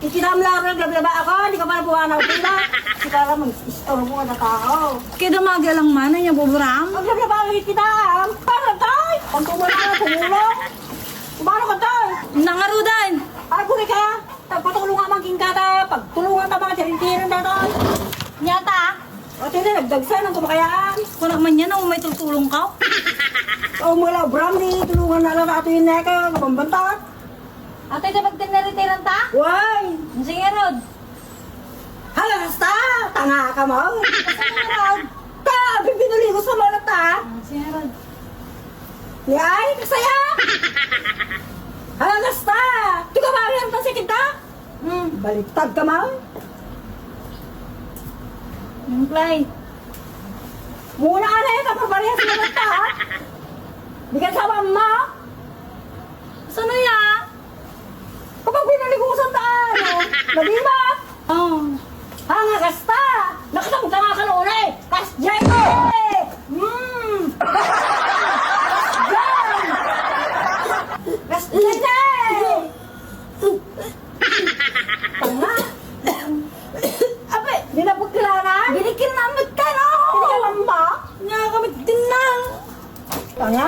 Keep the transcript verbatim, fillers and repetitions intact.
Kita mo lang, naglablaba ako, di ka pa napuwanaw kita. Kita lang mag-istorbo ka na tao. Kaya damagi lang man, ang iyang buburam. Maglablaba ka kita, ah. Para tayo. Ang tumulong, tumulong. Kumano ka tayo? Nangarudan. Ay, kuri ka. Pagpatulong nga man king kata. Pagtulungan ta mga tirintirin na tayo. Nyata? O, tini, nagdagsa ng kumakayaan. Kunak man yan, oh, may tultulong ka. O, mula, Bram, di tulungan na lang ato yung neka, kabambantat. Ate, di magdinneritiran ta? Why? Sige, Rod. Hala, basta! Tanga ka mo! Sige, Rod. Ka, bibinuligo sa malata! Sige, Rod. Ni ay, kasaya! Hala, basta! Di ka ba ang ta sa kita? Hmm. Baliktad ka, ma? Yung play. Muna ka na yun, kapag parehas na ta, ha? Di ka sa mama? Saan na yan? Kapag pinaligusan ta, ano? Madiba? Oh. Ha, nga gasta! Nakasabot ka nga ka noon eh! Kas J J! Hmm! Kas Jan! Kas J J! Tanga! Abe, di na pagkilala? Binikin na magkano? Hindi ka lamba? Nga kami din na. Tanga?